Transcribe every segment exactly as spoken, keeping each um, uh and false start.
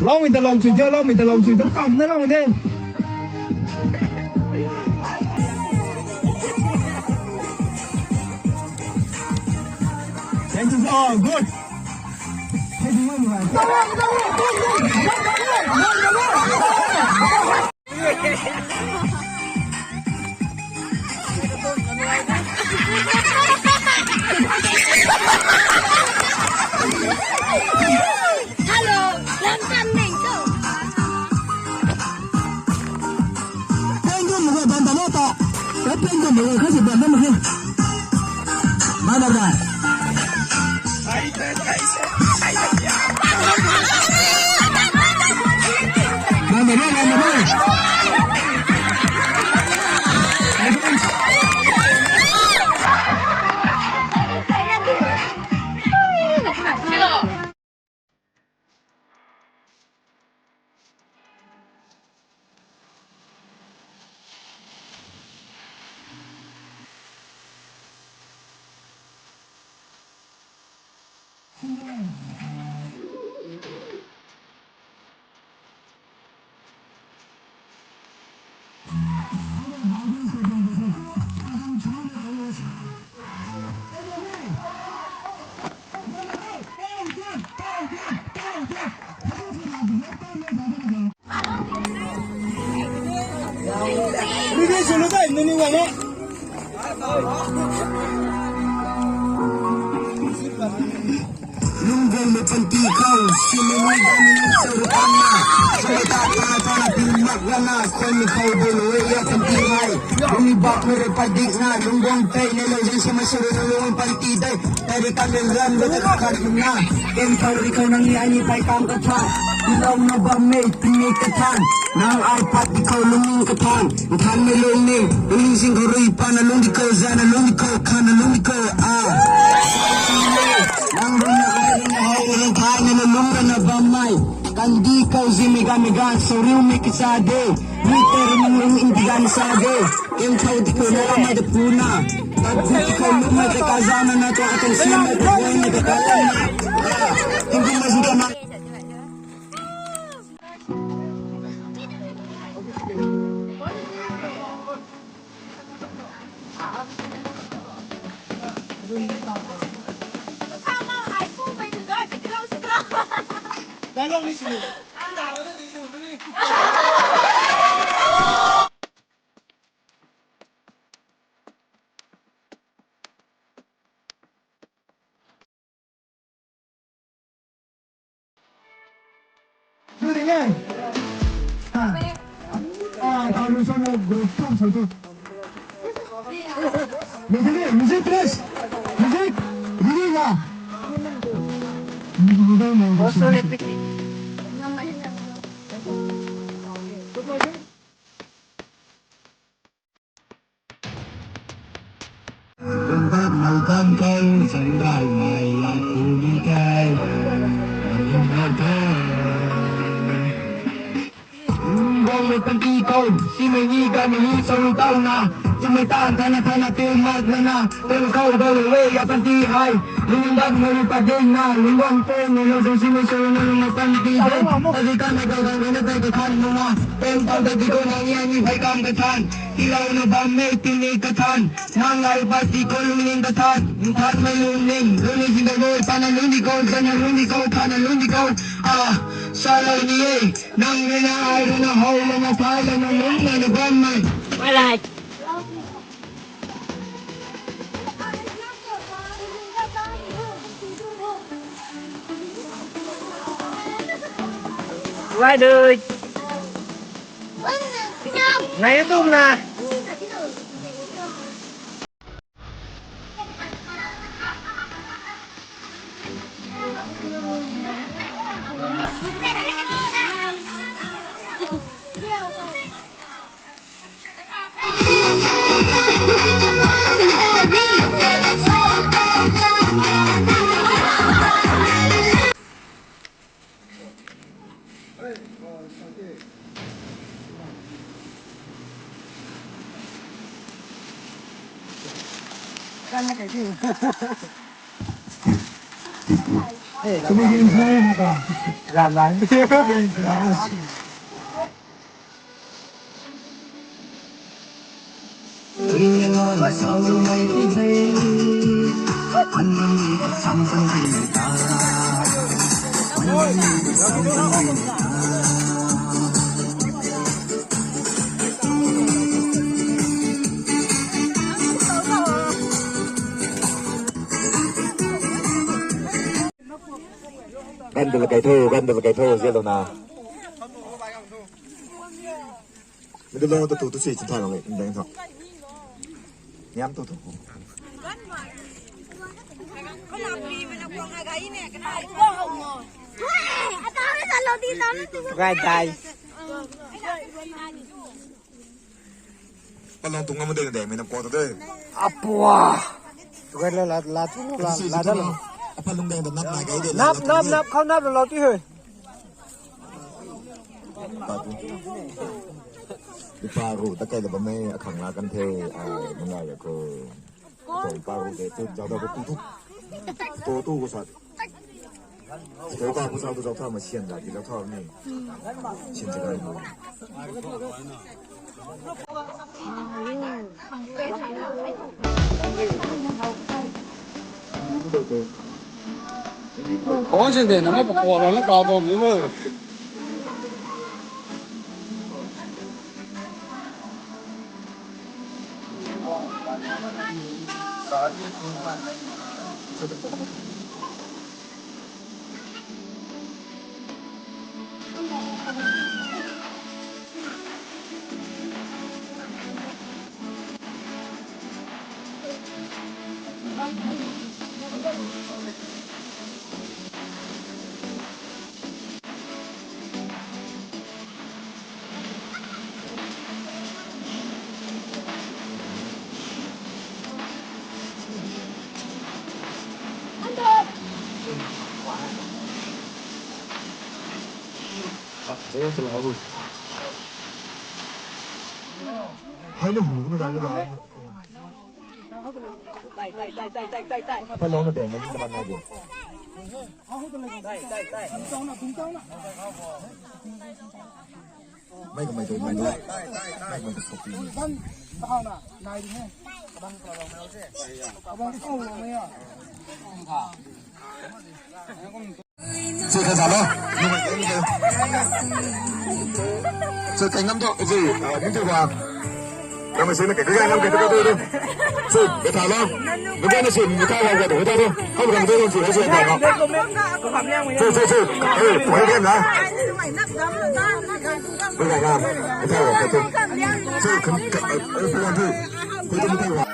Lou mi ta lou chui de, lou mi ta lou chui de, kam na lou de. Thank you. Oh, good. Hello, lam tan ning tu. Pengdu mega dan dan ta. Pengdu mega kasi dan dan mega. Mana dah? Lungguang mei panty khou, simei ni dami ni sa ru tan na. Simei ta ta ta na tin mak la na, khwan mei khou bui lu ya panty hai. Lungni bak mei rui padik na, lungguang tei ne lo zan simei sa ru lungguang panty dei. Tei rui tan rui ram rui ta khat na. Ken khou rui khou nang ni ai ni pai kam kathan. Tilou na bam mei, tingmei kathan. Nang ai pat di khou lungning kathan. Nthan mei lungning, lungning sing khou rui pa na lung di khou, za na lung di khou, khan na lung di khou, ah. Nang rui na ai rui na hau rui thai na na lung na na bam mei. Kandi khou zi mei gan mei gan, sauriu mei kisa de. Mei tei rui nang rui in di gan sa de. Ken khou di khou na ram mei de pu na. Tat di khou lung mei de ka za na na tua kan si mei de guang mei de ka lam na. Ah, tingkum mei zi ka na. Music, music, please. Music. Ready na? Lungbat mei tan khou, sandai mei la ku ni kai. Lungbat mei. Lungbat mei tan ki khou, simei ni gan ni sa ru tau na. Simei tan thana thana te mak na na. Ten khou dou we ya panty hai. Lungbat mei ru padik na. Lungbat mei ni lo zan simei sa ru na lungbat panty hai. Tadi kan na dou dou na dou dou khan na. Ten khou dou di khou na ni ai ni pai kam kathan. Tilou na bam mei tingmei kathan. Nang ai pat di khou lungning kathan. Nthan mei lungning. Lungning sing khou rui pa na lung di khou, za na lung di khou, khan na lung di khou. Ah, salou ni e. Nang rui na ai rui na hau rui na thai rui na lung na na bam mei. Alright. Why do it? Ngai tum na. Gan dala kai tho, gan dala kai tho, zia lo na. Middle lo tu tu tu si chin tha lo le, ndeng tho. Niam tu tu. Gai dai. Palang tung ngam deng deng, mei nam ko tu de. Apua. Tu gai la, la, la, tu la, la, la, la. Apa lung deng dam nap nai kai de, la, nap, la, nap, tu nap, khau nap la, la, tu he. Ipa ru ta kai la bam e, akhang la kan the, ai, mangai ya ko. Ko ipa ru de, tu, zau da ko tu, tu. Tu, tu ko sa. Ko ka ko sa tu zau tha ma sian da, di zau tha ni. Sian sa kai mo. Kawang sin de, nang mei pakua rana kau bam ni mo. Hai na hu na dai na. Apa lou na deng na, na ban na de. Mei ka mei tu, mei tu. Mei ka mei tu sop ti. Sui kan sa lo. Sui kan ngam tu, sui, ah, ni tu ba. Ramei sui na kai kai ngam kai tu tu tu. Sui, kai tha lo. Ni kai na sui, ni kai lo kai tu tu tu. Hau kan tu tu sui, sui kai lo. Sui, sui, sui. Eh, tu kai na. Ni kai ngam. Kai tha lo kai tu. Sui, kan, kan, eh, eh, tu kan tu. Kai tu ni kai lo.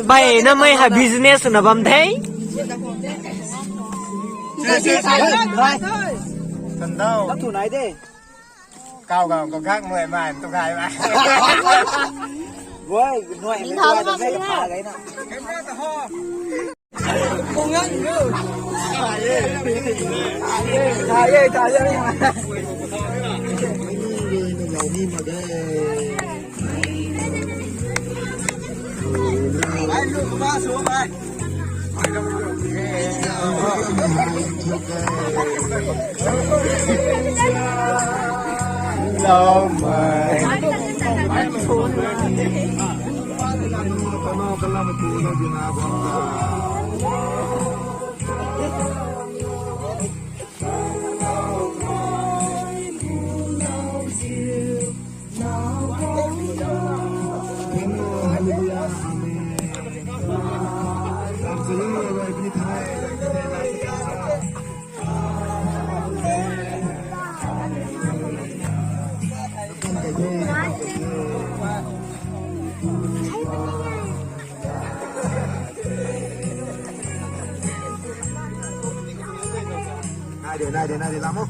Bai na mei ha business na bam the. Kau kau kau khak nuai mai tu khai mai. Woi, nuai mai tu khai mai. Nai de, nai de, nai de, lam o.